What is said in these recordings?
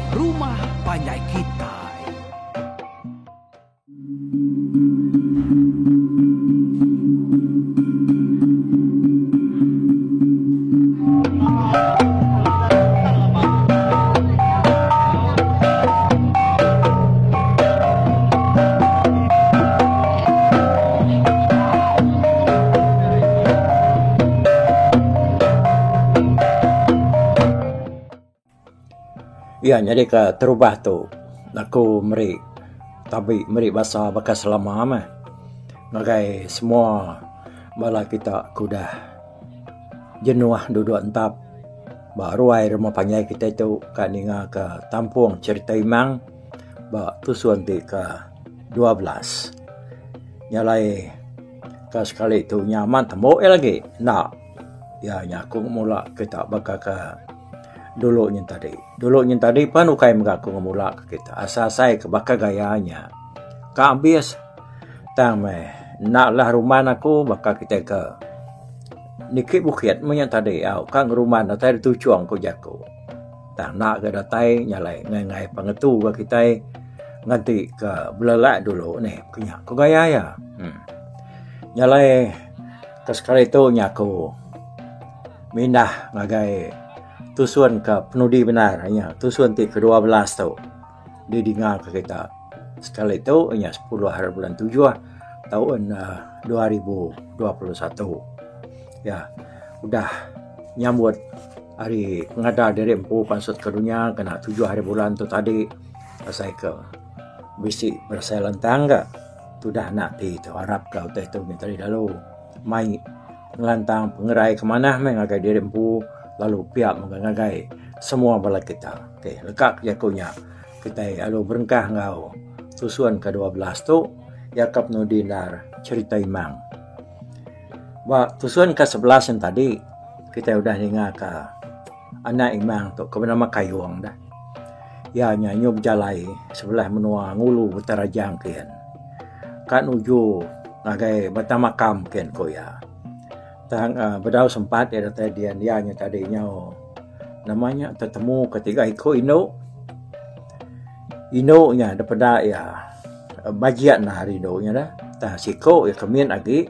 Rumah Panjai Kitai. Iya nyadi ka terubah tu aku meri tabi meri basa baka selama meh ngagai semua bala kita ke udah jenuh duduk entap ba ruai rumah panjai kitai tu ka ninga ka tampung cherita imang ba tusun ti ka 12. Nya alai ka sekali tu nya amat tembu iya lagi enda iya nya aku mula kita baka ka dulu nyin tadi. Dulu nyin tadi pan ukai mega aku ngemula ka kita asai asai ka baka gaya nya. Ka abis tang meh enda lah rumban aku baka kitai ke niki bukit meh nya tadi au ka ngerumban datai da tuchong ku jaku. Tang enda ga datai nya alai ngai ngai pengetu ga kitai nganti ka belelak dulu nih ku nya ku gaya iya. Uhh nya alai ka sekali tu nya aku mindah ngagai tusun ka penudi bendar nya tusun ti ke 12 tu didinga ka kita. Sekali tu nya sepuluh hari bulan tujuh taun uhh 2021. Ya udah nyambut ari pengada diri empu pansut ke dunya kena tujuh hari bulan tu tadi asai ke bisi berasai lantang ga tudah anak ti tu arap ka utai tu mih tadi lalu mai pengelantang pengerai ke manah meh ngagai diri empu lalu pia mega ngagai semua bala kita. Okey leka jaku nya kitai lalu berengkah enggau tusun ke 12 tu iya ka penudi endar cherita imang. Ba tusun ke 11 yen tadi kitai udah ninga ka anak imang tu ke benama Kayong dah. Iya nya nyu bejalai sebelah menua ngulu Batang Rajang kian. Ka nuju ngagai Batang Makam kian ku iya. Tang uhh bedau sempat iya datai dian iya nya tadi nyau nama nya tetemu ke tiga iku indu. Indu nya da peda iya bajik neh ari indu nya dah. Tang siku iya ke min agi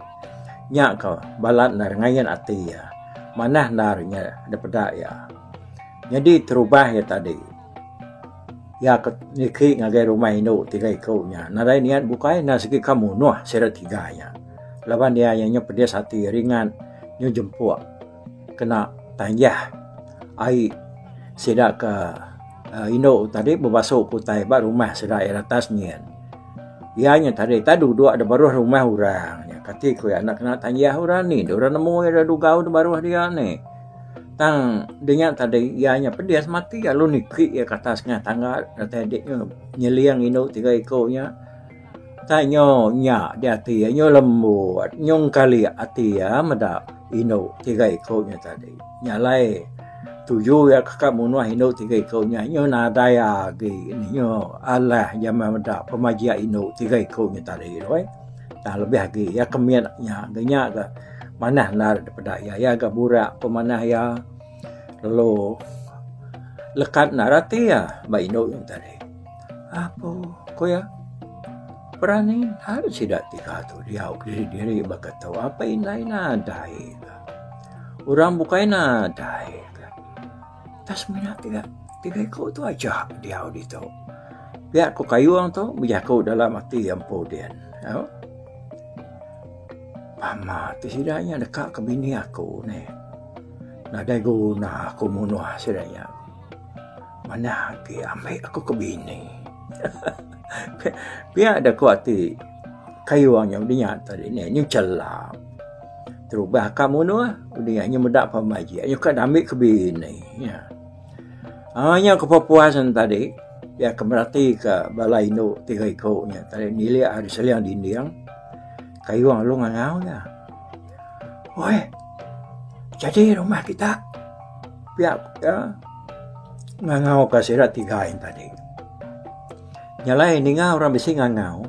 nya ka balat ne ngayan ati iya. Manah endar nya da peda iya. Nyadi terubah iya tadi iya ke niki ngagai rumah indu tiga iku nya nadai niat bukai enda sigi ka munuh sida tiga nya. Laban iya nya pedis ati ringat nyu jempuk kena tanjah ai sida ke indu tadi bebasu ke utai ba rumah sida iya atas nyin. Iya nya tadi tak duduk da baruh rumah orang nya kati ku iya enda kena tanjah orang ni orang nemu iya da dugau da baruh dia nih. Tang da nya tadi iya nya pedis mati lalu niki iya ke atas nengah tangga datai dik nya nyeling indu tiga iku nya. Tak nyo nya di ati iya nyo lembut nyo ngkalik ati iya meda indu tiga iku nya tadi. Nya alai tuju iya ke ka munuh indu tiga iku nya nyo nadai agi nyo alah jamah meda pemajik indu tiga iku nya tadi tu eh. Tang lebih agi iya ke mit nya ga nya ga manah endar daripada iya. Iya ga burak pemanah iya lalu lekat endar ati iya ba indu nya tadi. Apo ku iya berani enda sida tiga tu diau kediri diri baka tu apai indai nadai ka. Orang bukai nadai ka. Tang semina tiga tiga iku tu aja diau ditu. Pia ku kayung tu bejaku dalam ati iya empu din. Au pama ti sida nya deka ke bini aku neh. Nadai guna aku munuh sida nya. Manah agi ambi aku ke bini. Pia da ku ati kayung nya udah nya tadi nih nyu chelap. Terubah ka munuh udah nya nyu meda pemajik nyu ka ambi ke bini nya. Aaa nya ke puas ne tadi pia ke merati ka bala indu tiga iku nya tadi nilik ari seling dinding kayung lalu ngangau iya. Oi jadi rumah kita. Pia ka ngangau ka sida tiga yen tadi. Nya alai ninga orang bisi ngangau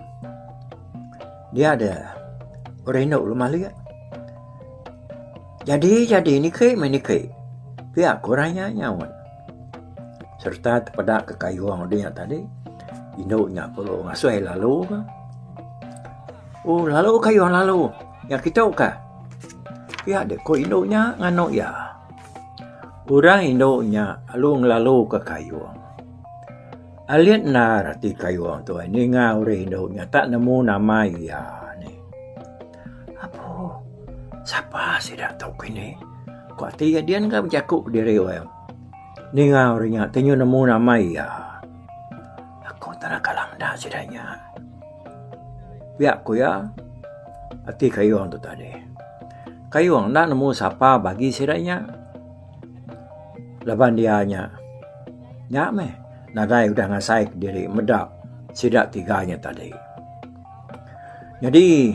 dia de orang indu lalu malik. Jadi jadi niki meh niki pia ku orang nya nyaut. Sereta tepeda ke kayung udah nya tadi indu nya perlu ngasuh iya lalu ka. Oh lalu kayung lalu nya kitu ka. Pia deh ko indu nya nganu iya. Orang indu nya lalu ngelalu ka kayung. Alit endar ati kayung tu ninga orang indu nya tak nemu nama iya nih. Apo sapa sida tu kini ku ati iya dian ga bejaku kediri weh. Ninga orang nya ti nyu nemu nama iya. Aku tara kala meda sida nya. Pia ku iya ati kayung tu tadi. Kayung enda nemu sapa bagi sida nya laban iya nya. Nya meh nadai udah ngasai kediri meda sida tiga nya tadi. Nyadi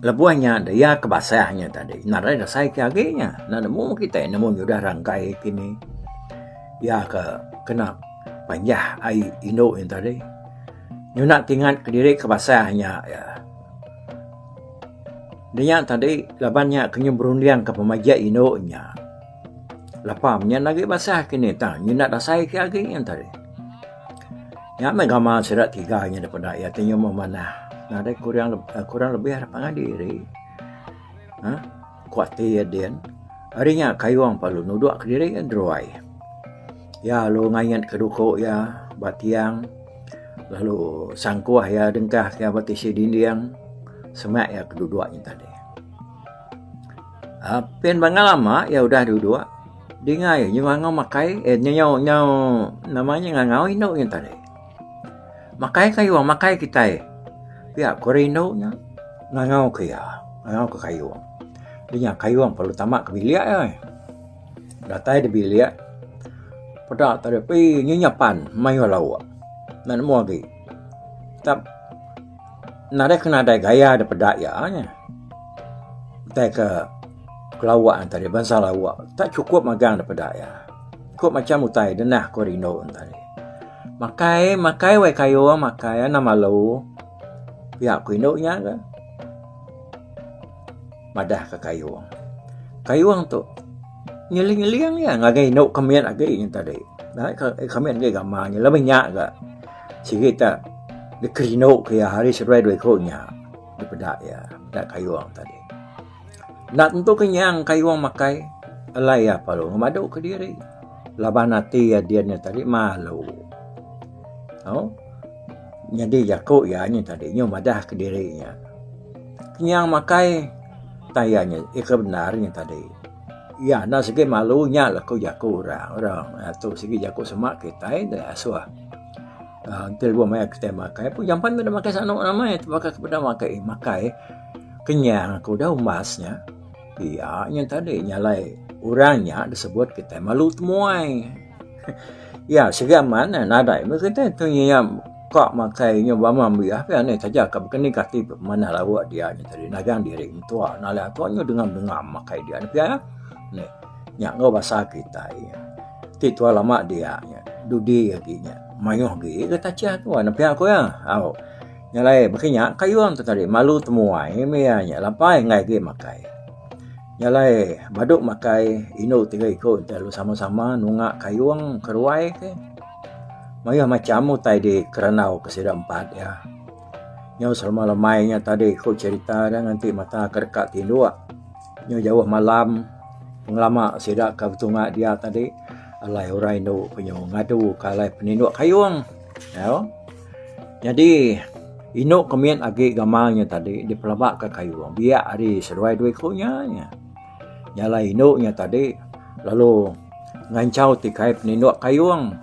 lebuh nya iya ke basah nya tadi nadai dasai ke agi nya enda nemu kitai nemu nyudah rangkai kini iya ke kena panjah ai indu nya tadi nyuna tingat kediri ke basah nya iya. Nya tadi laban nya ke nyu berunding ke pemajik indu nya. Lapa menyan agi basah kini tang nyinda dasai ke agi nya tadi. Nya meh gamal sida tiga nya daripada iya ti nyumbang manah nadai kurang kurang lebih ari pangan diri. uhh Ku ati iya din ari nya kayung perlu nudok kediri deruai. Iya lalu ngayit ke duku iya ba tiang lalu sangkuh iya dengkah iya ba tisi dinding semak iya ke dudok nya tadi. Pin banga lama iya udah duduk dinga iya nyau ngangau makai eh nyau nyau nama nya ngangau indu nya tadi. Makai kayuh makai kitai pia ku rindu nya ngangau ke iya ngangau ke kayuh. Dinya kayuh perlu tama ke bilik iya. Datai da bilik peda tadi pi nyenyapan mayuh lauk enda nemu agi. Tap Nadai ke nadai gaya da peda iya nya. Utai ke lawa tadi bansa lawa tak chukup magang da peda iya. Ku macam utai da nah ku rindu ne tadi. Makai makai wai kayung makai anang malu pia ku indu nya ga madah ka kayung. Kayung tu nyeling nyeling iya ngagai indu ke mit agi nya tadi. Ke mit agi gamal nya laban nya ga. Sigi ta dikerindu ke iya hari seduai dua iku nya dipeda iya peda kayung tadi. Enda tentu kenyang kayung makai alai iya perlu ngemadu kediri laban ati iya din nya tadi malu. Au nyadi jaku iya nya tadi nyu madah kediri nya. Kenyang makai tai iya nya ke bendar nya tadi. Iya enda sigi malu nya lah ku jaku orang. Orang tu sigi jaku sema kitai deh asuh. uhh Enti lebuh maya kitai makai pun jampat meh makai sanu amai baka ke peda makai makai kenyang ku udah umbas nya. Pia nya tadi nya alai orang nya disebut kitai malu temuai. Iya sigi amat ne nadai meh kitai tu iya ka makai inya ba ambi pia ne taja ka baka ni kati manah lawa dia nya tadi nagang diri entua nalai atua inya dengam dengam makai dia ne pia ne nya enggau basa kitai ti tua lama dia nya dudi agi nya mayuh agi ga tachah tua ne pia ku iya au. Nya alai baka nya kayung tu tadi malu temuai meh iya nya lapai enggai agi makai. Nya alai badu makai indu tiga iku enti lalu sama sama nunga kayung ke ruai ke. Mayuh macham utai di kerandau ke sida empat iya. Nyau selama lemai nya tadi ku cherita ne nganti mata ke deka tinduk. Nyau jauh malam pengelama sida ke betunga dia tadi alai orang indu ke nyau ngadu ke alai peninduk kayung. Au. Nyadi indu ke mit agi gamal nya tadi dipelaba ka kayung biak ari seduai dua iku nya. Nya alai indu nya tadi lalu nganchau tikai peninduk kayung.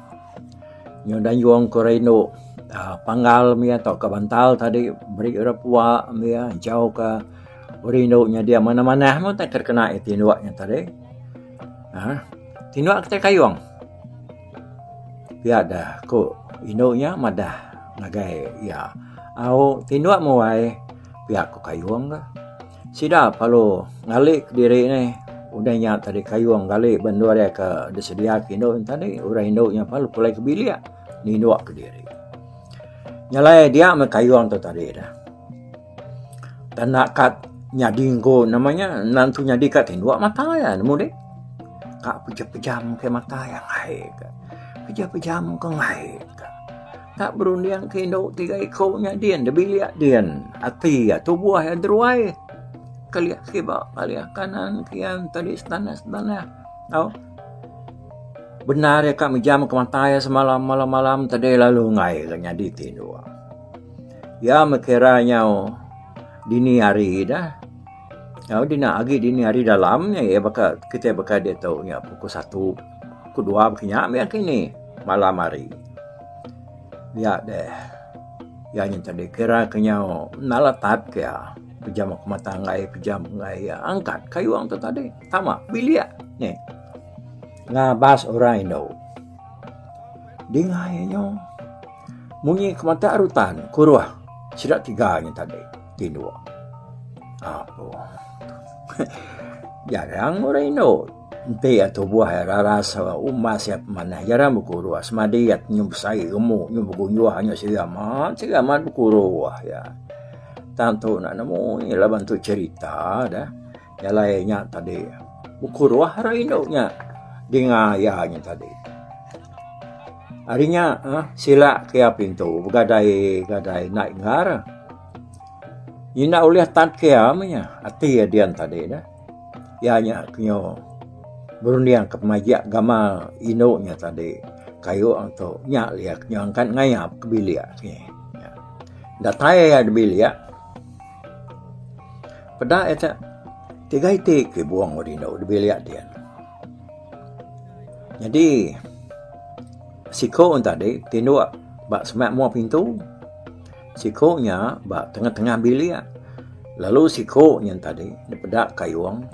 Nyau danjung ke orang indu uhh panggal mih tauka bantal tadi beri orang pua mih anchau ka orang indu nya dia manah manah meh utai ke kena iya tinduk nya tadi. uhh Tinduk kitai kayung. Pia da ku indu nya madah ngagai iya. Au tinduk meh wai pia ku kayung ka. Sida perlu ngali kediri ne udah nya tadi kayung ngali ba endur iya ke disedia ke indu nya tadi orang indu nya perlu pulai ke bilik ninduk kediri. Nya alai dia meh kayung tu tadi dah. Tanda kad nyadi ku nama nya nan tu nyadi kad tinduk mata iya nemu deh. Ka pejam pejam ke mata iya ai ka. Pejam-pejam ke enggai ka. Tak berunding ke indu tiga iku nya din da bilik din. Ati iya tubuh iya deruai. Kelih kiba kelih kanan kian tadi setanah-setanah. Au. Bendar iya ka mejam ke mata iya semalam malam-malam tadi lalu enggai ga nyadi tinduk. Iya meh kira nyau dini hari dah. Nyau dina agi dini hari dalam nya iya baka kitai baka diatu nya pukul satu pukul dua baka nya meh kini malam hari. Dia deh iya nyin tadi kira ke nyau enda letat ke iya pejam aku mata enggai pejam enggai iya angkat kayung tu tadi tama bilik nih ngabas orang indu. Dinga iya nyu munyi ke mata rutan kuruh sida tiga nya tadi tinduk. Apo jarang orang indu enti iya tubuh iya raras umas iya manah jarang bekuruh semadi iya nyu besai gemu nyu begunjuh nyu siga amat siga amat bekuruh iya. Tang tu enda nemu laban tu cherita da jalai nya tadi bekuruh orang indu nya dinga iya nya tadi. Ari nya uhh sila ke iya pintu begadai gadai enda inggar. Enda ulih tat ke iya meh nya ati iya dian tadi neh. Iya nya ke nyu berunding ke pemajik gamal indu nya tadi kayu tu nya iya ke nyu angkat ngayap ke bilik ngi. Datai iya da bilik peda iya te tiga iti ke bung indu da bilik dian. Nyadi siku ne tadi tinduk ba semak mua pintu. Siku nya ba tengah-tengah bilik lalu siku nya tadi dipeda kayung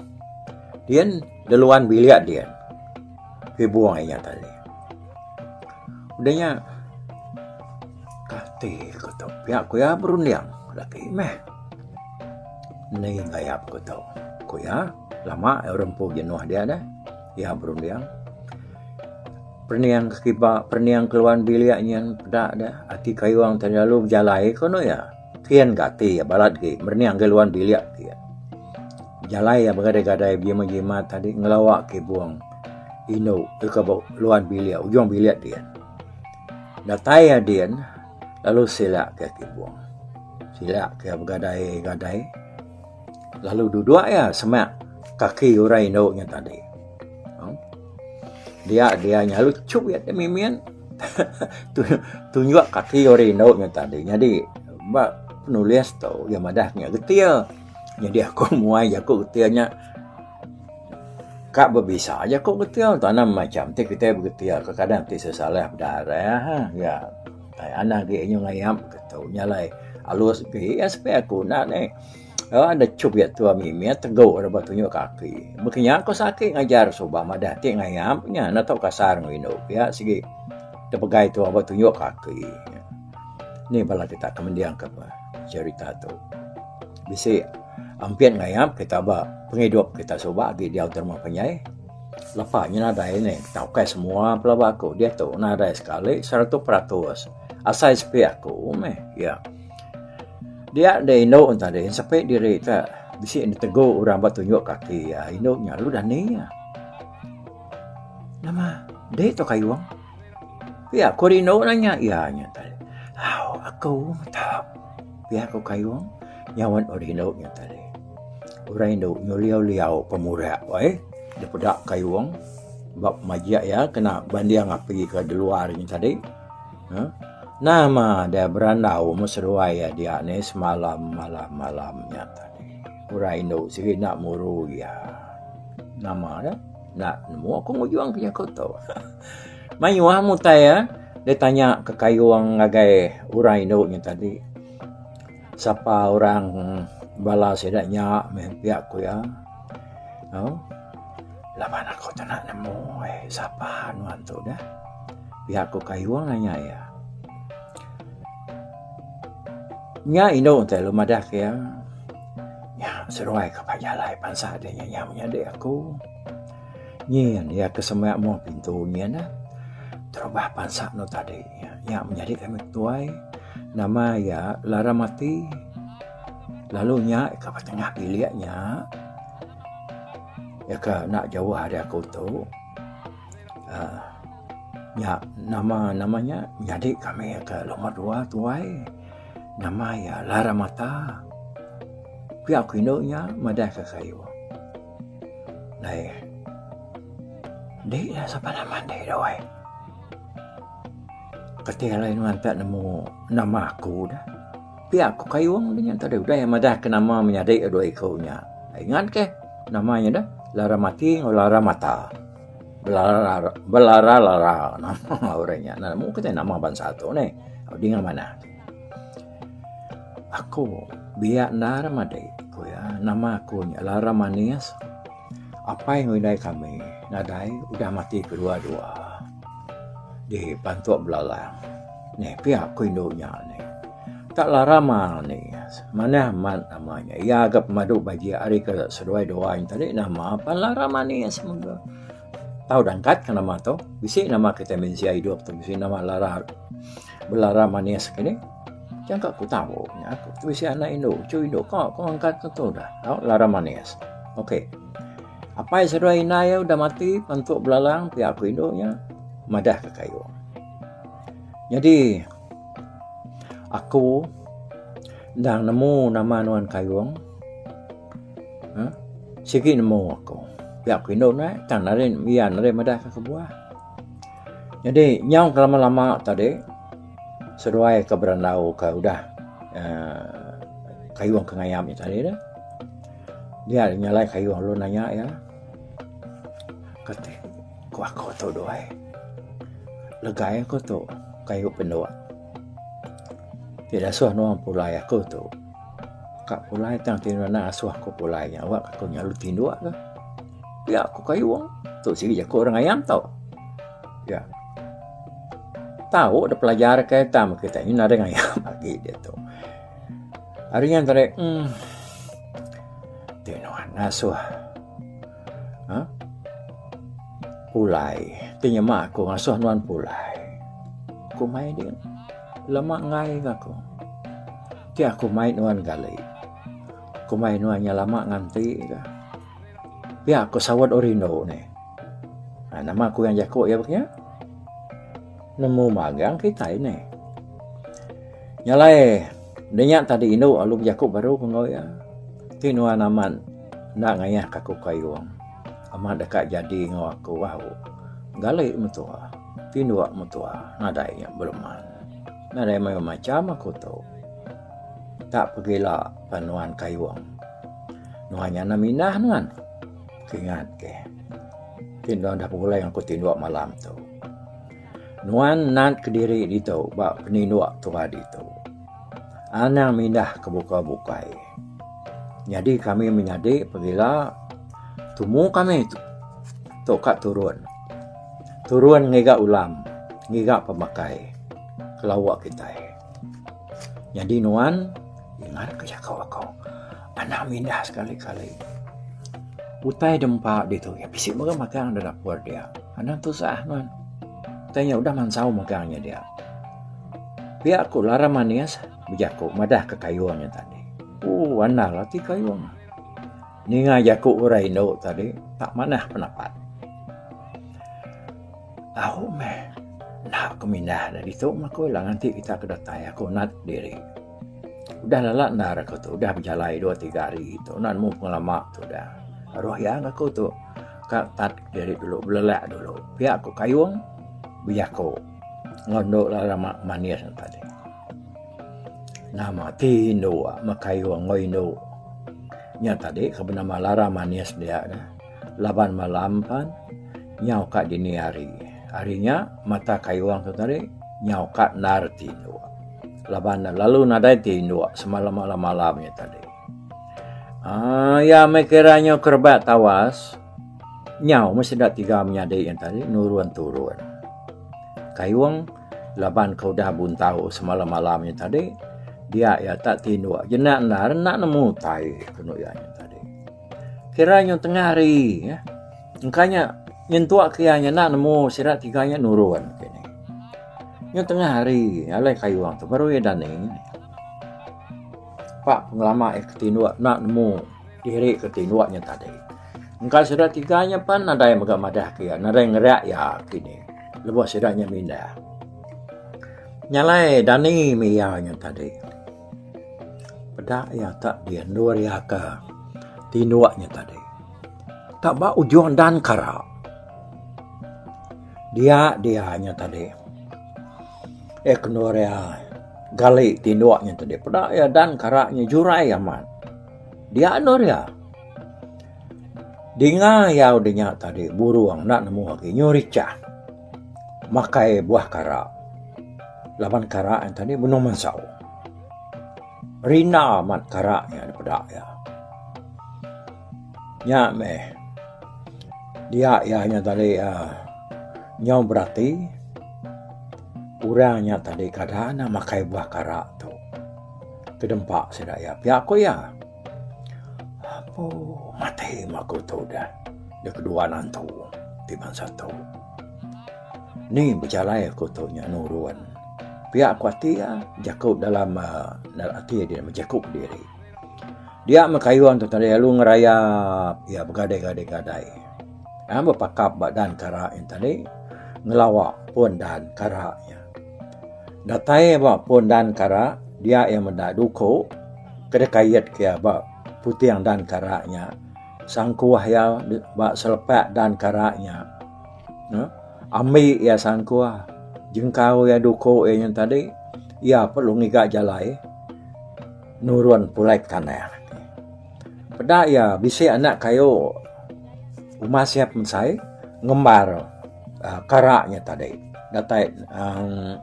din deluan bilik din ribung inya tadi. Udah nya kati ku tu pia ku iya berunding lagi meh ni gayap ku tu ku iya lama orang empu jenuh dia deh iya berunding. Perening ke kiba perening ke luan bilik nyin peda deh ati kayung ti lalu bejalai ko anu iya. Kian ga ati iya balat agi merening agi luan bilik ti. Bejalai iya begadai gadai bejimat jimat tadi ngelawa kibung indu ke ba luan bilik ujung bilik din. Datai iya din lalu sila ke kibung. Sila ke begadai gadai lalu duduk iya semak kaki orang indu nya tadi. Dia dia nya lalu chuk iya ti mimit tunjuk kaki orang indu nya tadi. Nyadi ba penulis tu iya madah nya getil. Nyadi aku muai jaku getil nya ka bebisa jaku getil tanam macam ti kitai begetil kadang ti sesalah bedarah ya. Anang agi inya ngayap ke tu nya alai alus agi iya sepi aku enda neh. Enda chup iya tua mimit tegu rebak tunjuk kaki. Baka nya ko saki ngajar suba madah ti ngayap nya enda tau kasar enggau indu pia sigi tepegai tua ba tunjuk kaki. Ni bala kita ke mending ke cherita tu. Bisi ampit ngayap kita ba pengidup kita suba agi diau ti rumah panjai. Lepa nya nadai ne tau kai semua pelaba aku diatu nadai sekali 100% asai sepi aku meh iya. Dia deh indu ne tadi sepi diri te bisi ne tegu orang ba tunjuk kaki iya indu nya lalu dani iya. Nama deh tu kayung pia ku rindu nanya iya nya tadi. Au aku meta pia ku kayung nyaut orang indu nya tadi. Orang indu nyu liau liau pemurak weh deh peda kayung ba majik iya kena banding api ke diluar nya tadi. Uhh nama deh berandau meh seduai iya dia nih semalam malam malam nya tadi. Orang indu sigi enda muru iya. Nama deh enda nemu aku ngujung ke jaku tu. Mayuh meh utai iya ditanya ke kayung ngagai orang indu nya tadi. Sapa orang bala sida nya meh pia ku iya. Au laban aku tu enda nemu eh sapa nuan tu deh. Pia ku kayung nanya iya. Nya indu te lalu madah ke iya. Nya seruai ke ba jalai bansa deh nya nya menyadi aku. Nyin iya ke semak muh pintu nyin ah. Terubah bansa anu tadi nya menyadi kami tuai nama iya Laramati lalu nya ka ba tengah bilik nya iya ka enda jauh ari aku tu uhh. Nya nama nama nya menyadi kami ke lumur dua tuai nama iya Lara Mata. Pia ku indu nya madah ka kayu. Dai Di sapa nama andi dau ai. Kati alai nuan tak nemu nama aku dah. Pia ku kayung nya tadi udah iya madah ke nama menyadi dua iku nya. Ingat ke nama nya dah Lara Mati enggau Lara Mata. Belara belara lara nama orang nya. Nemu kitai nama bansa tu neh. Dinga manah. Aku biak endar madi ku iya nama aku nya Lara Manis. Apai enggau indai kami nadai udah mati kedua dua di Pantuk Belalang. Neh pia ku indu nya neh. Tak lara mani manah amat nama nya. Iya ga pemadu bajik ari ke seduai dua nya tadi nama pan lara manis mega. Tau dangkat ka nama tu bisi nama kitai mensia idup tu bisi nama lara belara manis kini. Jangka ku tau nya aku bisi anak indu uchu indu ka ku angkat ku tu dah tau lara manis. Ok apai seduai indai iya udah mati pantu belalang pia ku indu nya madah ka kayu. Nyadi aku endang nemu nama nuan kayung uhh sigi nemu aku pia ku indu ne tang nadai iya nadai madah ka kebuah. Nyadi nyau ke lama lama tadi seduai ke berandau ke udah uhh kayung ke ngayap nya tadi dah dia nyalai kayung lalu nanya iya kati ku aku tu duai legai aku tu kayu penduk ti dasuh nuan pulai aku tu ka pulai tang ti nuan asuh aku pulai nya awak aku nya lalu tinduk ka. Pia ku kayung. Tu sigi jaku orang ayam tu. Ya. Tau da pelajar ke tang meh kitai nadai ngayam agi diatu. Ari nya tadi uhh ti nuan ngasuh uhh pulai ti nyema aku ngasuh nuan pulai. Ku mai dih lama enggai ga aku. Ti aku mai nuan gali. Ku mai nuan nya lama nganti ga. Pia ku saut orang indu nih. Ha nama ku yang jaku iya baka nya. Nemu magang kitai nih. Nya alai enda nya tadi indu lalu bejaku baru ku enggau iya. Ti nuan amat enda ngayah ka aku kayung. Amat deka jadi enggau aku au. Gali mentua, tinduk mentua nadai nya beleman. Nadai mayuh macham aku tu. Tak pegila pan nuan kayung. Nuan nya enda mindah nuan. Kingat ke. Ti nuan dah begulai enggau aku tinduk malam tu. Nuan nat kediri ditu ba peninduk tuai ditu. Anang mindah ke buka bukai. Nyadi kami menyadi pegila tumu kami tu ka turun. Turun ngiga ulam, ngiga pemakai kelawa kitai. Nyadi nuan ingat ke jaku aku. Anang mindah sekali-kali. Utai dempa ditu iya bisi mega magang da dapur dia. Anang tusah nuan. Utai nya udah mansau magang nya dia. Pia ku Lara Manis bejaku madah ke kayung nya tadi. Ooh andal ati kayung. Ninga jaku orang indu tadi tak manah penapat. Au meh enda ku mindah da ditu meh aku ila nganti kita ke datai aku nat diri. Udah lala endar aku tu udah bejalai dua tiga hari tu enda nemu pengelama tu udah. Aruh iya aku tu ka tat diri dulu belelak dulu pia ku kayung bejaku enggau endo lama manis ne tadi. Nama ti indu meh kayung enggau indu nya tadi ke benama Lara Manis dia ne laban malam pan nyau ka dini hari. Hari nya mata kayung tu tadi nyau ka endar ti indu. Laban ne lalu nadai ti indu semalam malam nya tadi. Aaa iya meh kira nyau kerebak tawas nyau meh sida tiga menyadi nya tadi nurun turun. Kayung laban ke udah buntau semalam malam nya tadi dia iya tak tinduk jenak endar enda nemu utai kenu iya nya tadi. Kira nyau tengah hari engka nya nyentuk ke iya nya enda nemu sida tiga nya nurun kini. Nyau tengah hari alai kayung tu baru iya dani. Pak pengelama iya ke tinduk enda nemu diri ke tinduk nya tadi. Engka sida tiga nya pan nadai mega madah ke iya nadai ngerak iya kini. Lebuh sida nya mindah. Nya alai dani mih iya nya tadi. Peda iya tak di endur iya ke tinduk nya tadi. Tak ba ujung dan kara. Dia dia nya tadi. Eh ke endur iya gali tinduk nya tadi. Peda iya dan kara nya jurai amat. Dia endur iya. Dinga iya udah nya tadi burung enda nemu agi nyu richah makai buah kara laban kara nya tadi benung mansau. Rinda amat kara nya dipeda iya. Nya meh dia iya nya tadi uhh nyau berati orang nya tadi kada ne makai buah kara tu kedempa sida iya pia ku iya. Apo mati meh aku tu deh da kedua antu ti bansa tu. Ni bejalai aku tu nya nurun pia ku ati iya jaku dalam uhh ati diri bejaku kediri. Dia meh kayung tu tadi lalu ngerayap iya begadai gadai gadai. Iya bepakap ba dan kara yen tadi ngelawa pun dan kara nya. Datai ba pun dan kara dia iya meda duku ke dikait ke iya ba puting dan kara nya. Sangkuh iya ba selepak dan kara nya. Ambi iya sangkuh jengkau iya duku iya nya tadi iya perlu ngiga jalai nurun pulai ke tanah. Peda iya bisi anak kayu uma siap mesai ngembar uhh kara nya tadi datai uhh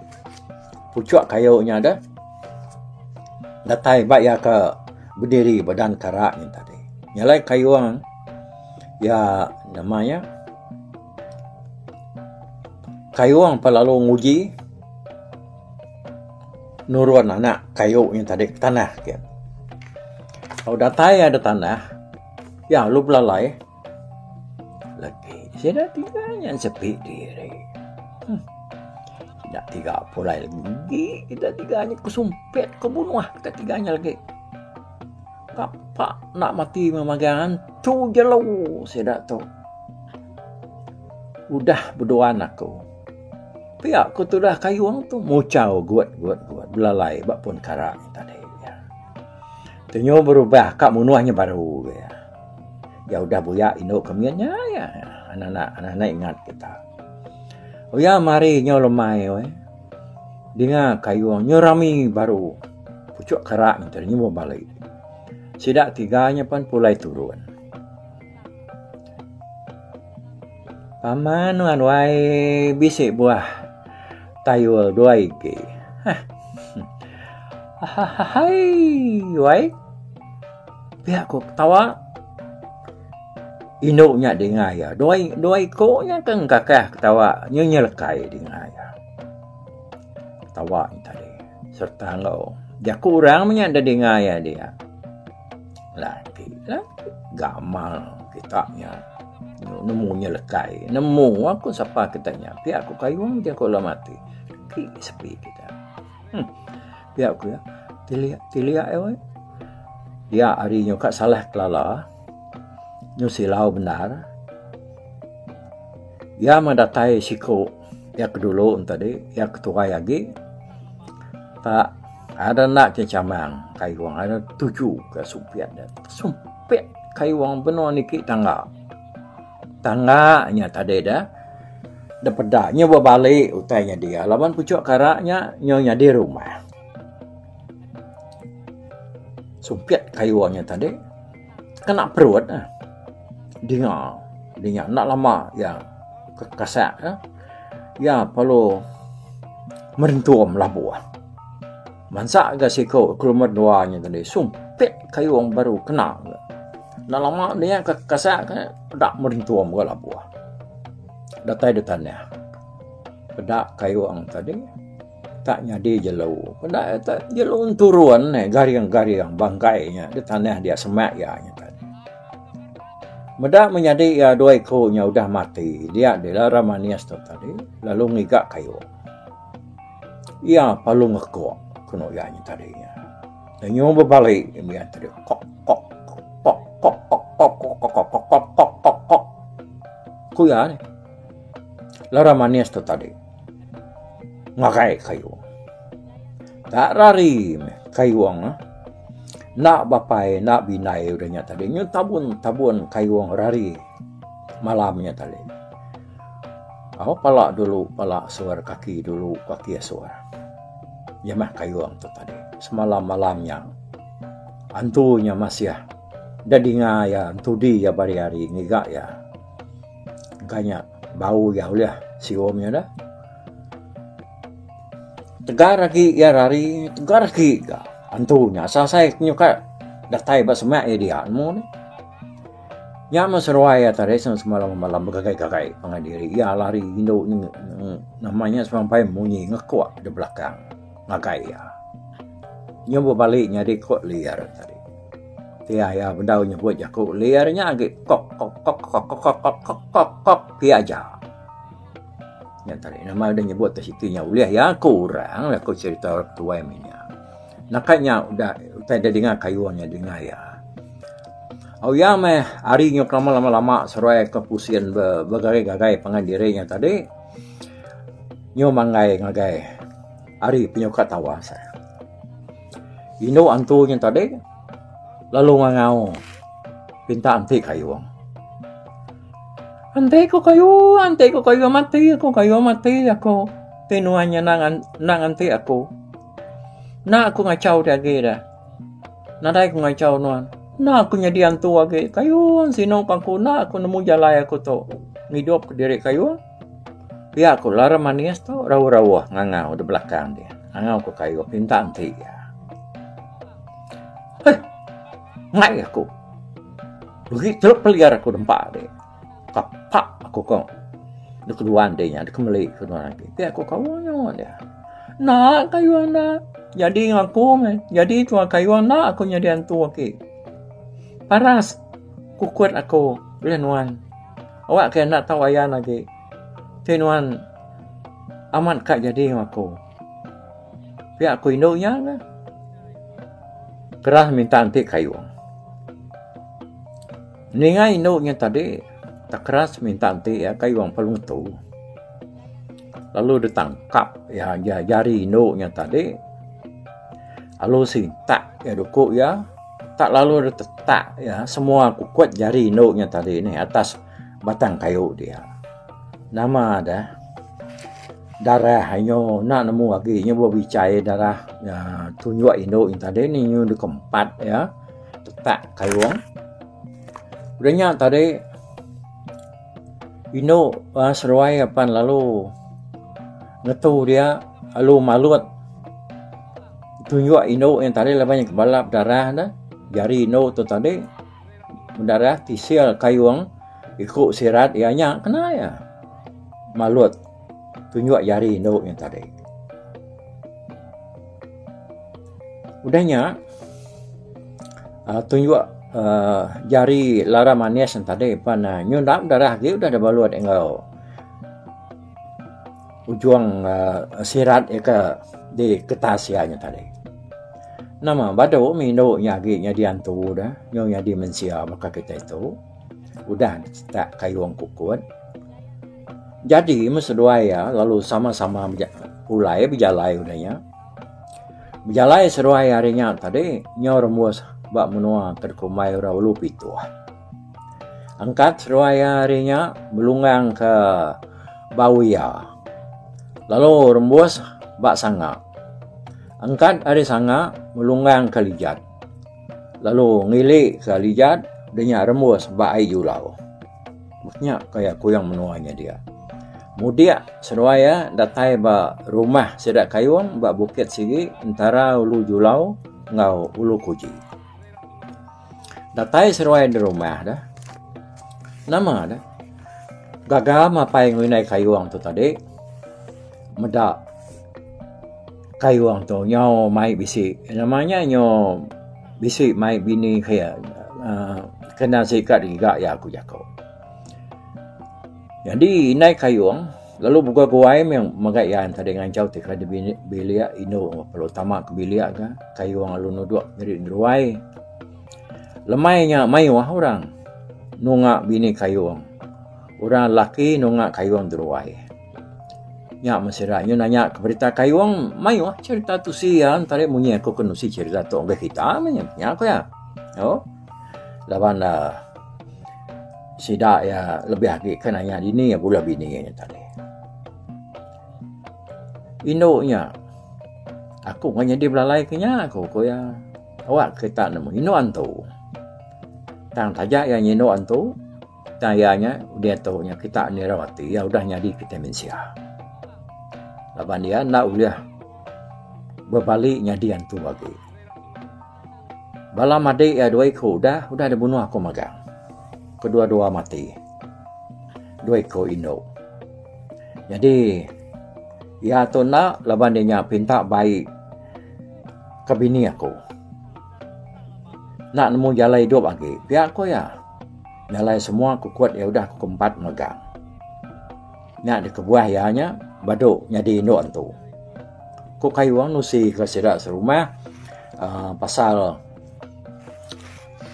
puchok kayu nya deh datai ba iya ke bediri ba dan kara nya tadi. Nya alai kayung iya nama iya kayung pa lalu nguji nurun anak kayu nya tadi ke tanah ke. Tau datai iya da tanah iya lalu belalai legi sida tiga nya sepi diri. Huh sida tiga pulai legi sida tiga nya kesumpit ke bunuh sida tiga nya legi. Kapa enda mati meh magang antu jelu sida tu. Udah beduan aku. Pia ku tudah kayung tu muchau gut gut gut belalai ba pun kara nya tadi. Tenyu berubah ka munuh nya baru ga iya. Iya udah buya indu ke min nya iya. Anak anak ingat kita. Uya mari nyau lemai weh. Dinga kayung nyu rami baru puchok kara nya tadi nyuba balik. Sida tiga nya pan pulai turun. Paman nuan wai bisi buah tayul dua igi. Hah. Hahahai wai. Pia ku ketawa. Indu nya dinga iya. Dua dua iku nya ke engkakah ketawa nyu nyelekai dinga iya. Ketawa nya tadi sereta enggau jaku orang meh nya da dinga iya dia. Lagi lah gamal kita nya nemu nyelekai nemu aku sapa kita nya pia ku kayung jaku dalam ati ti sepi kita. Huh pia ku iya tilik tilik iya weh. Dia ari nyuka salah kelala. Nyu silau bendar. Iya meh datai siku iya ke dulu ne tadi iya ke tuai agi tak ada enda ke chamang kayung ada tuju ke sumpit ne. Sumpit kayung benung niki tangga. Tangga nya tadi deh da peda nyu bebali utai nya dia laban puchok kara nya nyu nyadi rumah. Sumpit kayung nya tadi. Kena perut eh. Dinga, dinga enda lama iya ke kasak eh. Iya perlu merentum labuh. Mansa ga siku ke lumur dua nya tadi sumpit kayung baru kena. Enda lama dia ke kasak ke peda merentum ga labuh. Datai da tanah. Peda kayung tadi. Tak nyadi jelu. Peda iya tak jelu enturun eh garing-garing bangkai nya di tanah dia semak iya nya tadi. Meda menyadi iya dua iku nya udah mati dia dilara manis tu tadi lalu ngiga kayu. Iya perlu ngekuk kenu iya nya tadi nya. Nyu bebali iya tadi kok kok kok kok kok kok kok kok kok kok kok kok kok ku iya. Lara manis tu tadi ngagai kayung. Tak rari meh kayung ah. Enda bapai enda bindai udah nya tadi nyu tabun tabun kayung rari malam nya tadi. Au pala dulu pala suar kaki dulu kaki suar. Iya meh kayung tu tadi semalam malam nya antu nya masih da dinga iya entudi iya bari hari ngiga iya. Engka nya bau iya ulih sium iya dah. Tegar agi iya rari tegar agi ga antu nya asal asai nyuka datai ba semak iya dia nemu ne. Nya meh seruai iya tadi semalam malam begagai gagai pangan diri iya lari indu nama nya semampai munyi ngekuk da belakang ngagai iya. Nyau bebali nyadi ko liar tadi. Pia iya bedau nyebut jaku liar nya agi kok kok kok kok kok kok kok kok kok kok pia aja. Nya tadi nama udah nyebut te siti nya ulih iya ku orang ku cherita orang tuai meh nya. Naka nya udah utai da dinga kayung nya dinga iya. Au iya meh hari nyau kelama lama lama seruai ke pusin begagai gagai pangan diri nya tadi nyau manggai ngagai hari penyukat tawas. Indu antu nya tadi lalu ngangau pinta enti kayung. Enti ku kayung enti ku kayung mati aku kayung mati aku ti nuan nya enda nganti aku. Enda aku ngachau ti agi dah. Nadai ku ngachau nuan. Enda aku nyadi antu agi. Kayung sinu ka aku enda aku nemu jalai aku tu ngidup kediri kayung. Pia ku lara manis tu rauh rauh ngangau da belakang dia. Ngangau ku kayung pinta enti iya. Heh ngai aku. Beri terus peliar aku nempa deh. Kapak aku ko dek keduan deh nya dek meli ke nuan agi. Pia ku kaul nyawa dia. Enda kayu enda jadi enggau aku meh. Jadi tuan kayu enda aku nyadi antu agi. Paras kukut aku ulih nuan. Awak ke enda tau ayan agi. Ti nuan amat ka jadi enggau aku. Pia ku indu nya neh. Kerah minta enti kayu. Ninga indu nya tadi tak keras minta enti iya kayu palung tu. Lalu ditangkap iya jari indu nya tadi lalu sintak iya duku iya tak lalu ditetak iya semua kukut jari indu nya tadi nih atas batang kayu dia. Nama deh darah inyo enda nemu agi nyu bebichai darah uhh tunjuk indu nya tadi nih nyu dikempat iya tetak kayung. Udah nya tadi Indu seduai apan lalu ngetu dia lalu malut tunjuk indu nya tadi laban iya kebalap darah ne jari indu tu tadi darah tisil kayung iku sirat iya nya kena iya malut tunjuk jari indu nya tadi. Udah nya uhh tunjuk uhh jari lara manis ne tadi pan ne nyundap darah agi udah dibalut enggau ujung uhh sirat iya ke diketas iya nya tadi. Nama badu mih indu nya agi nyadi antu da nyau nyadi mensia baka kitai tu udah tak kayung kukut. Jadi meh seduai iya lalu sama-sama pulai bejalai udah nya. Bejalai seduai ari nya tadi nyau rembus ba menua ke dikumbai orang Ulu Pituh. Angkat seduai ari nya belunggang ke Bau Iya lalu rembus ba Sanga. Angkat ari Sanga belunggang ke Lijat lalu ngili ke Lijat da nya rembus ba Ai Julau. Nya kaya kuyang menua nya dia. Mudik seduai iya datai ba rumah sida Kayung ba bukit sigi entara Ulu Julau enggau Ulu Kuji. Datai seduai di rumah deh. Nama deh. Gaga mapai ngundai Kayung tu tadi meda Kayung tu nyau mai bisi nama nya nyau bisi mai bini ke iya uhh kena sikat giga iya ku jaku. Nyadi indai Kayung lalu bukai guai meh mega iya tadi ngancau ti ke bilik indu perlu tama ke bilik ka Kayung lalu nudok diri neruai. Lemai nya mayuh orang nunga bini Kayung. Orang laki nunga Kayung deruai. Nya meh sida nyu nanya ke berita Kayung mayuh cherita tusi iya entari munyi aku ke nusi cherita tu ngagai kita meh nya. Nya ku iya. Au laban uhh sida iya lebih agi ke nanya dini iya bulih bini iya nya tadi. Indu nya aku meh nyadi belalai ke nya ku ku iya. Awak kita nemu indu antu. Tang taja iya nyindu antu. Tang iya nya diatu nya kita nirau ati iya udah nyadi kitai mensia. Laban iya enda ulih bebali nyadi antu agi. Bala madik iya dua iku udah udah dibunuh aku magang. Kedua dua mati. Dua iku indu. Nyadi iya tu enda laban iya nya pinta bai ke bini aku. Enda nemu jalai idup agi pia ku iya. Nya alai semua kukut iya udah ku kempat mega. Nya dikebuah iya nya badu nyadi indu antu. Ku Kayung nusi ke sida serumah uhh pasal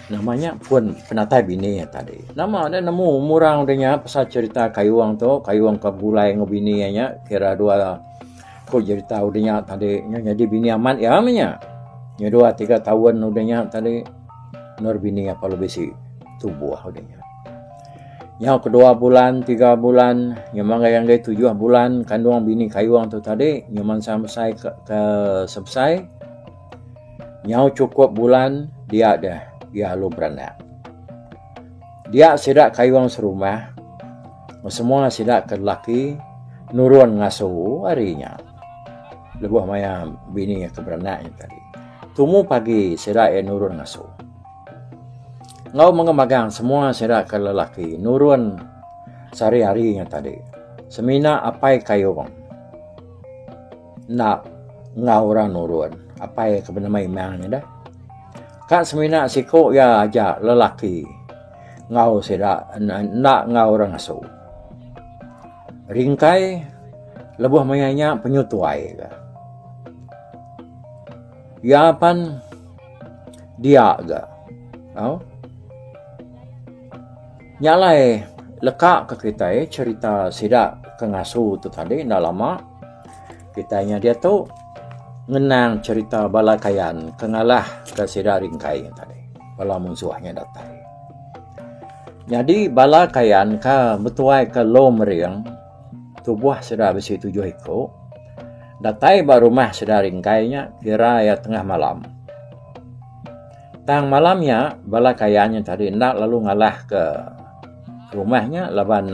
nama nya pun penatai bini iya tadi. Nama ne nemu orang udah nya pasal cherita Kayung tu, Kayung ke begulai enggau bini iya nya kira dua ku cherita udah nya tadi nya nyadi bini amat iya meh nya. Nya dua tiga taun udah nya tadi. Endur bini apai lalu bisi tubuh udah nya. Nyau kedua bulan tiga bulan nyau manggai anggai tujuh bulan kandung bini kayung tu tadi nyau mansang besai ke ke sebesai nyau chukup bulan dia deh iya lalu beranak. Dia sida kayung serumah semua sida ke lelaki nurun ngasu ari nya lebuh maya bini ke beranak nya tadi. Tumu pagi sida iya nurun ngasu. Enggau mega magang semua sida ke lelaki nurun sehari-hari nya tadi. Semina apai Kayong enda enggau orang nurun. Apai ke benama Imang nya deh. Ka semina siku iya aja lelaki enggau sida enda enggau orang ngasu. Ringkai lebuh maya nya penyu tuai ga. Iya pan dia ga. Au. Nya alai leka ke kitai cherita sida ke ngasu tu tadi enda lama kitai nya diatu ngenang cherita bala Kayan ke ngalah ke sida Ringkai nya tadi bala munsuh nya datai. Nyadi bala Kayan ke betuai ke Long Mering tubuh sida bisi tujuh iku. Datai ba rumah sida Ringkai nya kira iya tengah malam. Tang malam nya bala Kayan nya tadi enda lalu ngalah ke rumah nya laban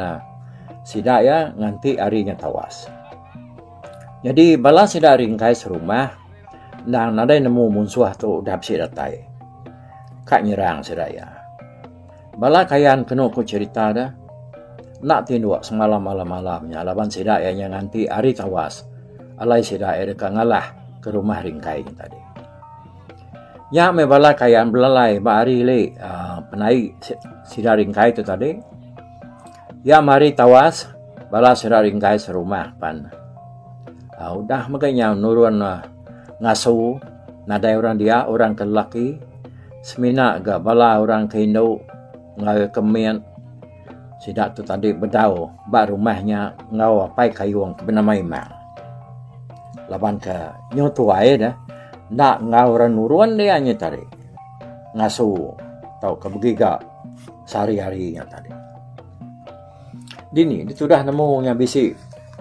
sida iya nganti hari nya tawas. Nyadi bala sida Ringkai serumah endang nadai nemu munsuh tu udah bisi datai ka nyerang sida iya. Bala Kayan kenu ku cherita deh enda tinduk semalam malam-malam nya laban sida iya nya nganti hari tawas alai sida iya deka ngalah ke rumah Ringkai nya tadi. Nya meh bala Kayan belalai ba hari ili uhh penaik sida Ringkai tu tadi. Iya meh hari tawas bala sida Ringkai serumah pan uhh udah mega inya nurun ngasu nadai orang dia orang ke lelaki. Semina ga bala orang ke indu enggau ke mit sida tu tadi bedau ba rumah nya enggau apai Kayung ke benama Imang. Laban ke nyu tuai deh enda enggau orang nurun dia nya tadi ngasu tauka begiga sehari-hari nya tadi. Dini ditudah nemu nya bisi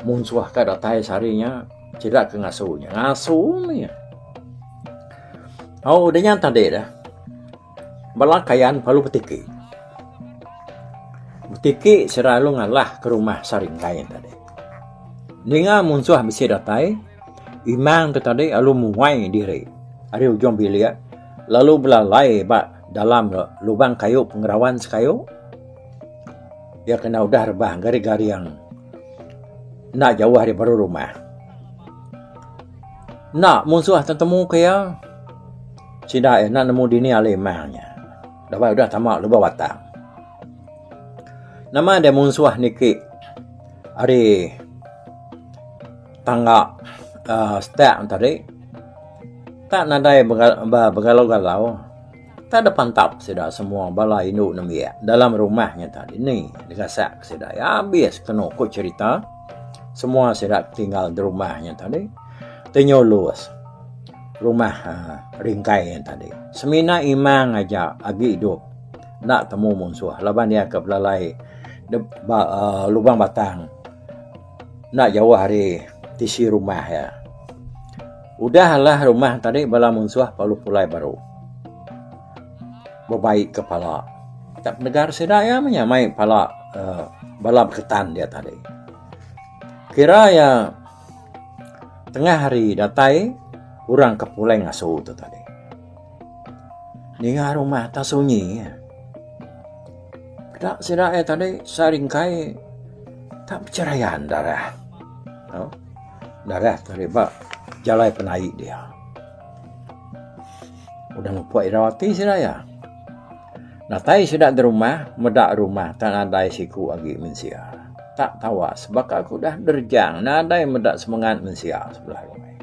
munsuh ka datai sehari nya sida ke ngasu nya. Ngasu meh nya. Au udah nya tadi dah. Bala Kayan perlu betiki. Betiki sida lalu ngalah ke rumah Saringkai tadi. Ninga munsuh bisi datai, Imang tu tadi lalu muai diri ari ujung bilik lalu belalai ba dalam lubang kayu pengerawan sekayu. Iya kena udah rebah garing-garing enda jauh ari baru rumah. Enda munsuh tetemu ke iya, sida iya enda nemu dini alai imang nya. Laban udah tama lubang batang. Nama deh munsuh niki ari tangga uhh setak tadi tak nadai begalau-galau tak deh pantap sida semua bala indu nembiak dalam rumah nya tadi. Ni digasak sida iya abis kenu ku cherita. Semua sida tinggal di rumah nya tadi tenyulus rumah Ringkai nya tadi. Semina Imang aja agi idup enda temu munsuh laban iya ke belalai ba lubang batang enda jauh ari tisi rumah iya. Udah alah rumah tadi bala munsuh lalu pulai baru bebai ke pala. Tak penegar sida iya meh nya mai pala uhh bala beketan dia tadi. Kira iya tengah hari datai orang ke pulai ngasu tu tadi. Ninga rumah tak sunyi. Peda sida iya tadi saringkai tak becherayan darah. Darah tadi ba jalai penaik dia. Udah mupuk irau ati sida iya. Datai sida da rumah meda rumah tak nadai siku agi mensia. Tak tawas baka ke udah derejang nadai meda semengat mensia sebelah ruai.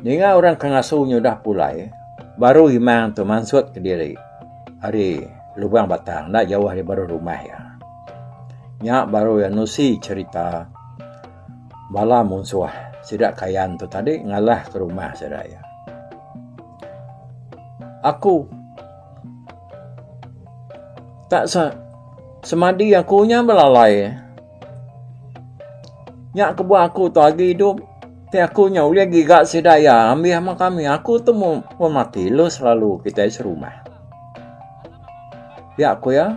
Ninga orang ke ngasu nya udah pulai baru imang tu mansut kediri ari lubang batang enda jauh ari baruh rumah iya. Nya baru iya nusi cherita bala munsuh sida Kayan tu tadi ngalah ke rumah sida iya. Aku tak se semadi aku nya belalai. Nya kebuah aku tu agi idup ti aku nya ulih giga sida iya ambih meh kami aku tu mati lu selalu kitai serumah. Pia ku iya.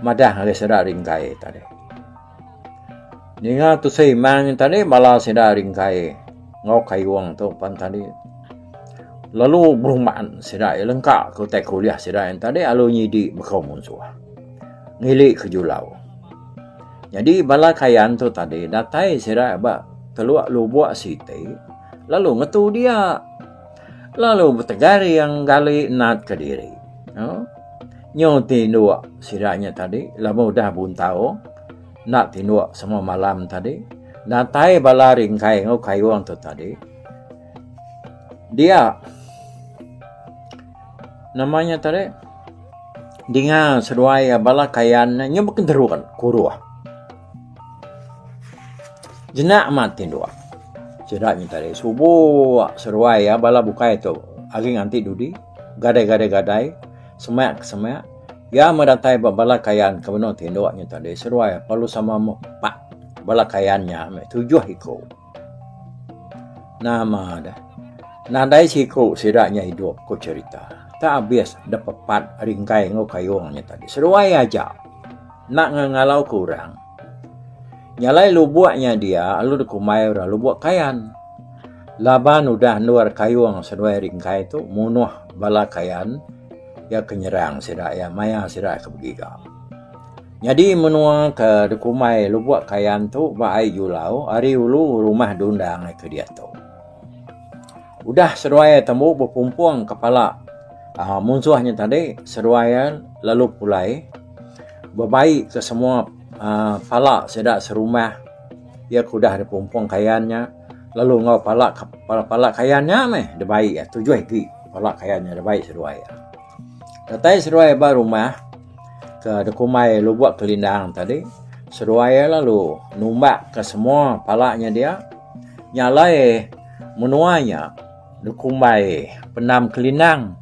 Madah ngagai sida ringkai tadi. Ninga tusui mang tadi bala sida ringkai enggau kayung tu pan tadi lalu berumban sida iya lengka ke utai ke ulih sida iya tadi lalu nyidi baka munsuh ngili ke julau. Nyadi bala kayan tu tadi datai sida ba teluk lubok siti lalu ngetu dia. Lalu betegaring gali nat kediri. Nyu tinduk sida nya tadi laban udah buntau enda tinduk semua malam tadi. Datai bala ringkai enggau kayung tu tadi dia nama nya tadi dinga seduai bala kayan ne nyu bekenterun kuruh. Jenak amat tinduk. Sida nya tadi subuk seruai iya bala bukai tu agi nganti dudi gadai gadai gadai semak ke semak iya meh datai ba bala kayan ke benung tinduk nya tadi seruai perlu sama mepak bala kayan nya meh tujuh iku. Nama deh nadai siku sida nya idup ku cherita tak abis da pepat ringkai enggau kayung nya tadi seruai aja. Enda ngengalau ke orang. Nya alai lubok nya dia lalu dikumbai orang lubok kayan. Laban udah endur kayung seduai ringkai tu munuh bala kayan iya ke nyerang sida iya maya sida ke begiga. Nyadi menua ke dikumbai lubok kayan tu ba ai Julau ari ulu rumah Dundang ke diatu. Udah seduai tembu bepumpung kepala uhh munsuh nya tadi seduai iya lalu pulai. Bebai ke semua uhh pala sida serumah iya ke udah dipumpung kayan nya lalu enggau pala pala kayan nya meh dibai iya tujuh igi pala kayan nya dibai seduai iya. Datai seduai ba rumah ke dikumbai Lubok Kelindang tadi seduai iya lalu numbak ke semua pala nya dia nya alai menua nya dikumbai Pendam Kelindang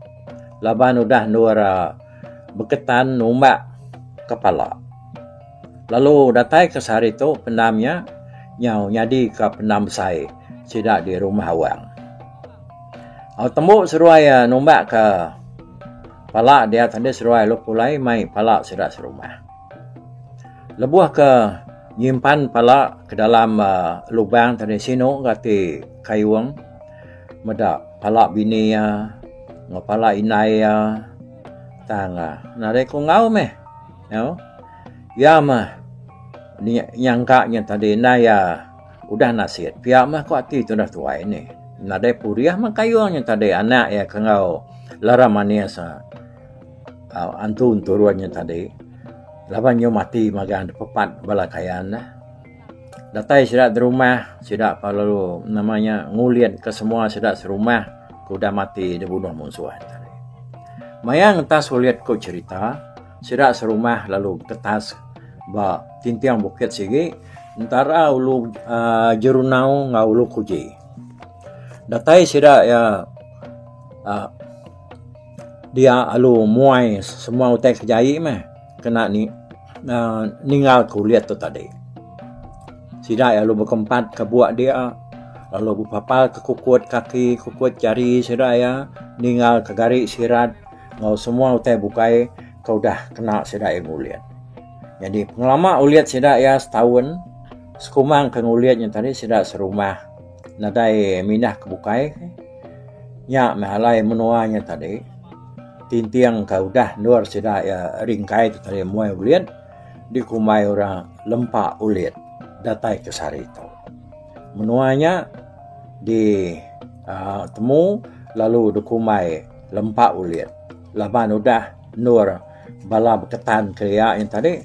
laban udah endur beketan numbak kepala. Lalu datai ke sehari tu pendam nya nyau nyadi ka pendam besai sida di rumah awang. Au tembu seduai iya numbak ka pala dia tadi seduai lalu pulai mai pala sida serumah. Lebuh ke nyimpan pala ke dalam uhh lubang tadi sinu ga ati kayung meda pala bini iya enggau pala indai iya. Tang nadai ku enggau meh. Nyau. Iya meh nyangka nya tadi indai iya udah nasit. Pia meh ku ati tundah tuai nih. Nadai purih meh kayung nya tadi anak iya ke enggau lara manis uhh antu enturun nya tadi laban nyu mati magang dipepat bala kayan neh. Datai sida derumah sida lalu nama nya ngulit ke semua sida serumah ke udah mati dibunuh munsuh. Maya ngentas ulit ku cherita sida serumah lalu beketas ba tinting bukit sigi. Entara ulu uhh Jerunau enggau ulu Kuji. Datai sida iya uhh dia lalu muai semua utai ke jai meh kena uhh ninggal ke ulit tu tadi. Sida iya lalu bekempat ke buk dia lalu bepapal ke kukut kaki kukut jari sida iya ninggal ke gari sirat enggau semua utai bukai ke udah kena sida iya ngulit. Nyadi pengelama ulit sida iya setaun sekumang ke ngulit nya tadi sida serumah nadai mindah ke bukai nya meh alai menua nya tadi tinting ke udah endur sida iya ringkai tu tadi muai ulit dikumbai orang lempa ulit datai ke sehari tu. Menua nya di uhh temu lalu dikumbai lempa ulit laban udah endur Bala beketan kelia nya tadi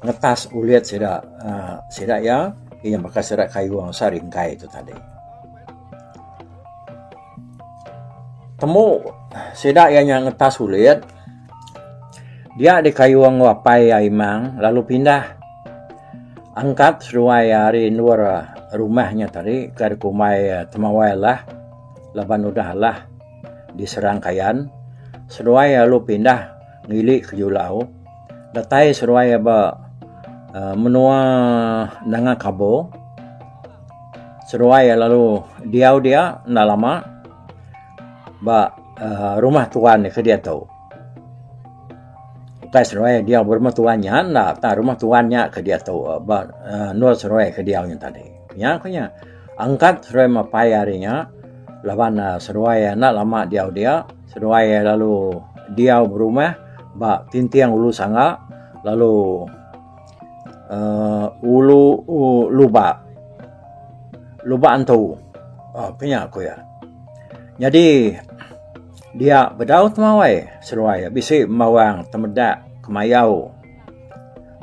ngetas ulit sida uhh sida iya iya baka sida kayung sida ringkai tu tadi. Tembu sida iya nya ngetas ulit dia dikayung enggau apai iya imang lalu pindah angkat seduai iya ari endur rumah nya tadi ke dikumbai Temawai Alah laban udah alah. Diserang Kayan, seduai lalu pindah ngili ke Julau. Datai seduai ba uhh menua Nanga Kabo, seduai lalu diau dia enda lama ba uhh rumah tuan ke diatu. Ukai seduai diau ba rumah tuan nya enda tang rumah tuan nya ke diatu ba uhh endur seduai ke diau nya tadi. Nya ku nya angkat seduai mapai ari nya. Laban seduai enda lama diau dia, seduai lalu diau berumah ba Tinting Ulu Sangga lalu uhh Ulu Luba, Luba Antu uhh pia nya ku iya. Nyadi dia bedau temawai seduai bisi bawang temedak kemayau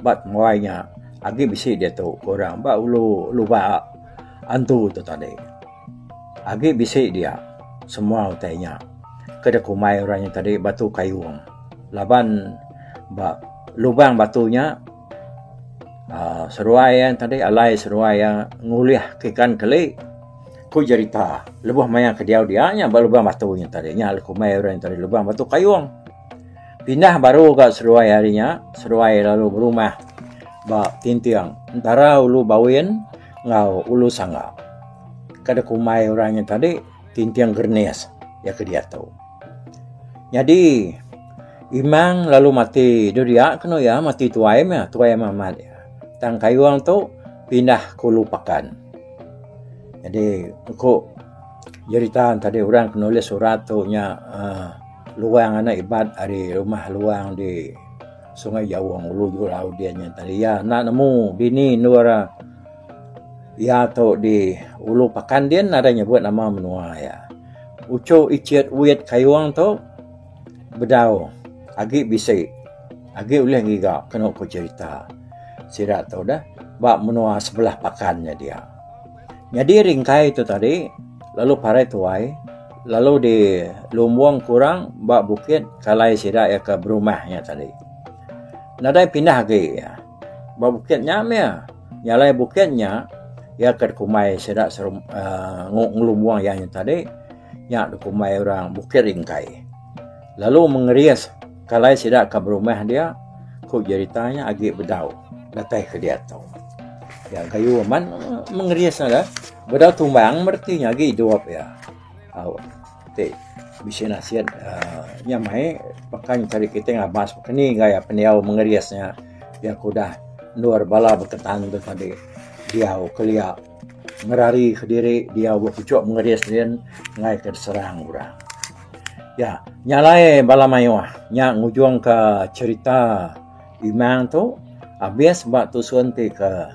ba temawai nya agi bisi diatu ku orang ba Ulu Luba Antu tu tadi. Agi bisi dia semua utai nya ke dek kumbai orang nya tadi batu kayung laban ba lubang batu nya uhh seduai iya tadi alai seduai iya ngulih ke ikan keli ku jerita lebuh maya ke diau dia nya ba lubang batu nya tadi nya kumbai orang nya tadi lubang batu kayung. Pindah baru ga seduai ari nya seduai lalu berumah ba Tinting entara Ulu Bawin enggau Ulu Sangga. Kada kumbai orang nya tadi Tinting Gernis iya ke diatu. Nyadi Imang lalu mati deh dia kenu iya mati tuai meh tuai amat amat iya. Tang Kayung tu pindah ke Ulu Pakan. Nyadi ku jerita tadi orang ke nulis surat tu nya uhh Luang anak Ibat ari rumah Luang di Sungai Jawong Ulu Julau din nya tadi. Iya enda nemu dini endur iya tu di Ulu Pakan din nadai nyebut nama menua iya. Uchu Ichit Wit Kayong tu bedau agi bisi agi ulih ngiga kenu ku cherita sida tu deh ba menua sebelah Pakan nya dia. Nyadi ringkai tu tadi lalu parai tuai lalu di lumbung ke orang ba bukit kalai sida iya ke berumah nya tadi. Nadai pindah agi iya. Ba bukit nya mih iya. Nya alai bukit nya iya ke dikumbai sida uhh ngelumbung iya nya tadi nya dikumbai orang Bukit Ringkai. Lalu mengeris kalai sida ke berumah dia ku jerita nya agi bedau datai ke diatu. Ya gayu amat mengeris ne dah. Bedau tumbang bereti nya agi idup iya. Au ti bisi nasit uhh nya mai baka nya tadi kitai ngabas baka ni gaya pendiau mengeris nya pia ku udah endur bala beketan tu tadi diau kelia ngerari kediri diau ba puchok mengeris din enggai ke diserang orang. Ya nya alai bala mayuh nya ngujung ka cherita Imang tu abis ba tusun ti ke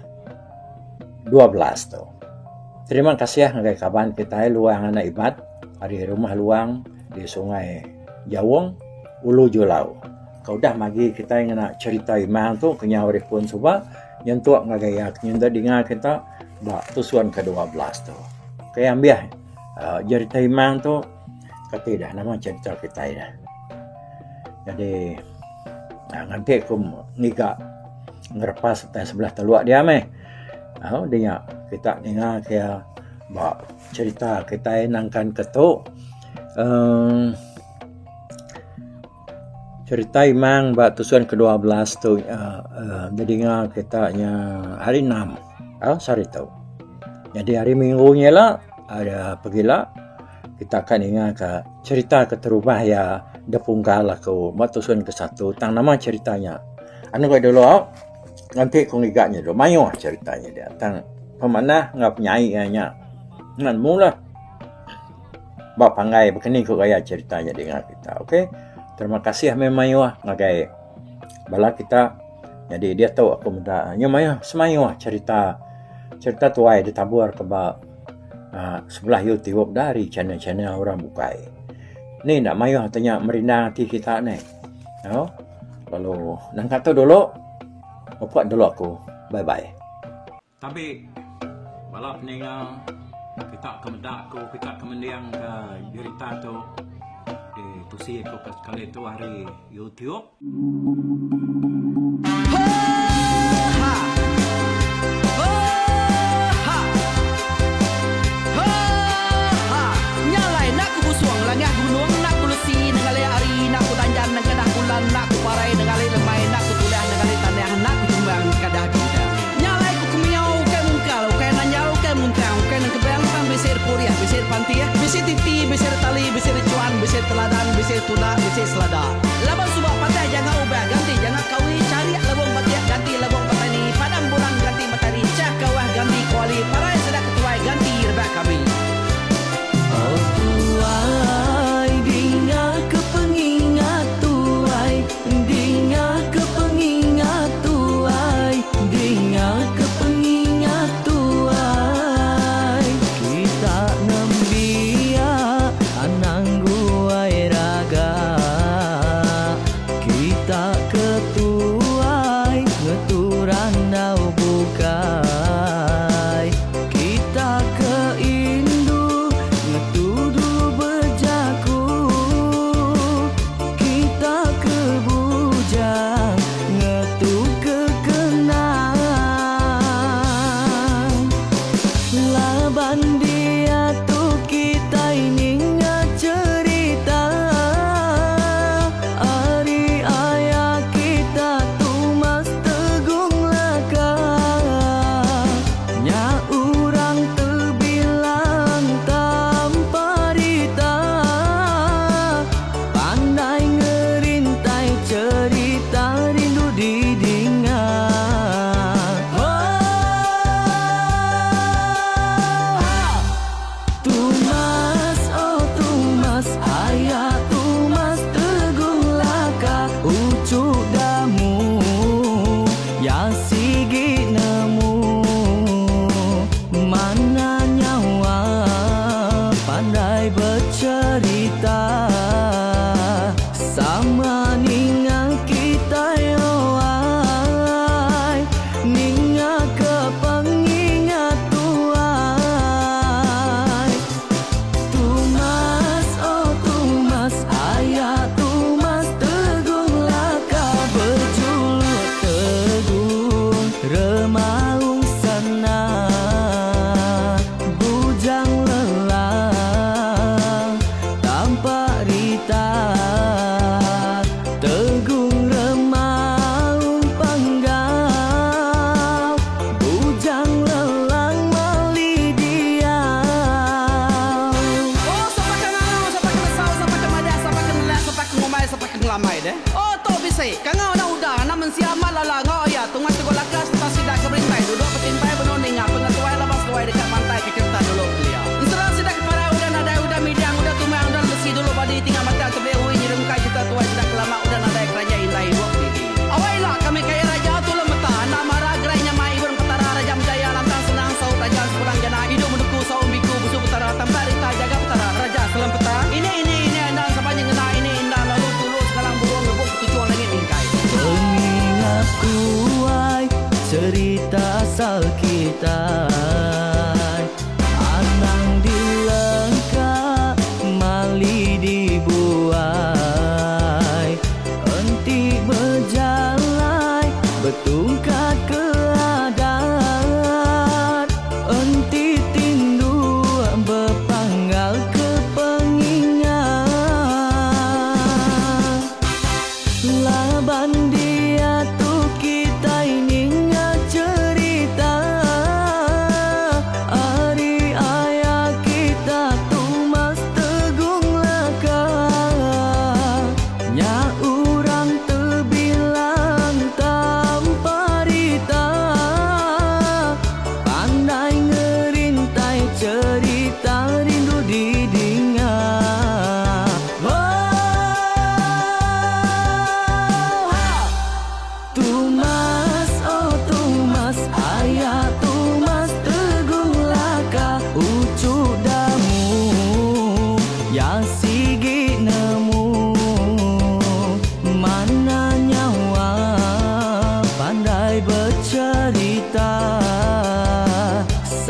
12 tu. Terima kasih ngagai kaban kitai Luang anak Ibat ari Rumah Luang di Sungai Jawong Ulu Julau. Ke udah magi kitai ngena cherita Imang tu kenyau ari pun suba nyentuk ngagai iya ke nyenda dinga kita ba tusun ke 12 tu. Kai ambih uhh jerita Imang tu kati dah nama cherita kitai dah. Jadi nganti ku ngiga ngerepas utai sebelah teluk dia meh. Au dinya kita ninga ke iya ba cherita kitai nangkan ke tu uhh cherita imang ba tusun ke 12 tu uhh didinga kita nya hari enam au sehari tu. Nyadi hari minggu nya ila uhh pegila kita akan ninga ka cherita keterubah iya da punggal aku ba tusun ke satu tang nama cherita nya. Anu ga dulu au. Nganti ku ngiga nya dulu mayuh cherita nya dia tang pemanah enggau penyai iya nya nemu lah ba pangai baka ni ku gaya cherita nya dinga kita ok terima kasih meh mayuh ngagai bala kita nyadi diatu aku meda nyau mayuh semayuh cherita cherita tuai ditabur ke ba uhh sebelah youtube da ari channel channel orang bukai ni enda mayuh te nya merindang ati kita neh au. Lalu nangka tu dulu mupuk dulu aku. Bye bye. Tabi bala peninga kita ke meda aku kita ke mending ke jerita tu di tusi aku ke sekali tu ari YouTube. Nya alai enda ku busung langah gunung enda ku lesi nengali hari enda ku danjan nengkadah bulan enda ku parai nengali lemai enda ku tulah nengali tanah enda ku tumbang nengkadah bintang. Nya alai ku kemiau ukai mungkal ukai nanjal ukai muntang ukai nengkebang tang bisi repurih bisi repantih bisi titi bisi retali bisi rechuan bisi teladan bisi tunda bisi selada. Laban suba patah janga ubah ganti janga kawi charik lebung batik ganti lebung petani padam bulan ganti matari chah kawah ganti kuali parai sida ketuai ganti rebak kami. Oh tuai dinga ke pengingat tuai dinga ke pengingat tuai dinga ke pengingat tuai kita nembiak anang guai raga kita ke tuai ngetu randau bukai. Kita ke indu ngetu dulu bejaku Kita ke bujang ngetu ke kenang Laban diatu kitai ninga cherita Ari aya kita Tumas Tegung Laka. Nya urang tebilang tanpa rita Pandai ngerintai cerita rindu didinga Oh Tumas oh Tumas aya Tumas Tegung Laka uchu damu Ya sigi nemu mana nyawa pandai becerita sama ninga kitai oai ninga ke pengingat tuai Tumas oh Tumas aya Tumas Tegung Laka bejuluk Tegung Remaung Sana Bujang Lelang Tampak Rita Tegung Remaung Panggau Bujang Lelang Mali Diau. Oh sapa ke ngangau sapa ke nesau sapa ke madah sapa ke nelak sapa ke ngumbai sapa ke ngelamai deh. Oh tu bisi kangau enda udah anak mensia amat lala enggau iya tungai teguk laka sereta sida ke berintai duduk betimpai benung ninga pengetuai laban seduai deka mantai ke cherita dulu kelia. Ensera sida ke parai udah nadai udah midang udah tumang udah lesi dulu badi tinggal matang tebeli ui nyerungkai cherita tuai sida ke lama udah nadai keraja indai ibup didi. Awai ila kami kaya raja tulung meta enda mara gerai nyamai ibun petara raja menjaya lantang senang saut raja sepulang jana idup menuku saum biku busu petara tampak rita jaga petara raja selem peta ini ini ini enda sapa nyengena ini inda lalu tulu sekalang burung ngebuk ketuchung langit mingkai. Pengingat tuai cerita asal kitai Anang dilengka mali dibuai Enti bejalai betungkat ke adat.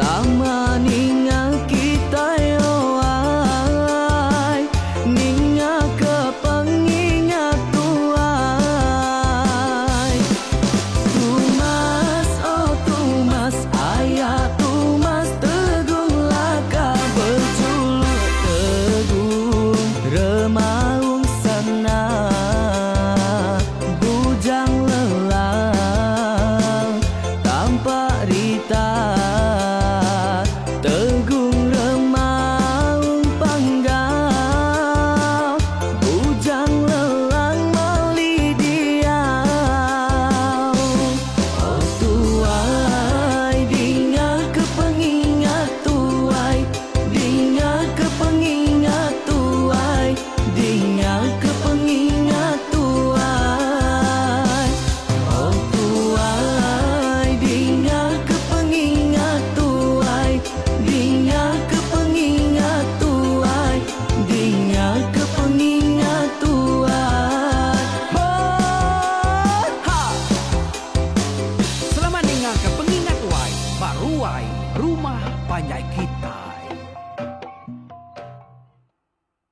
Sama.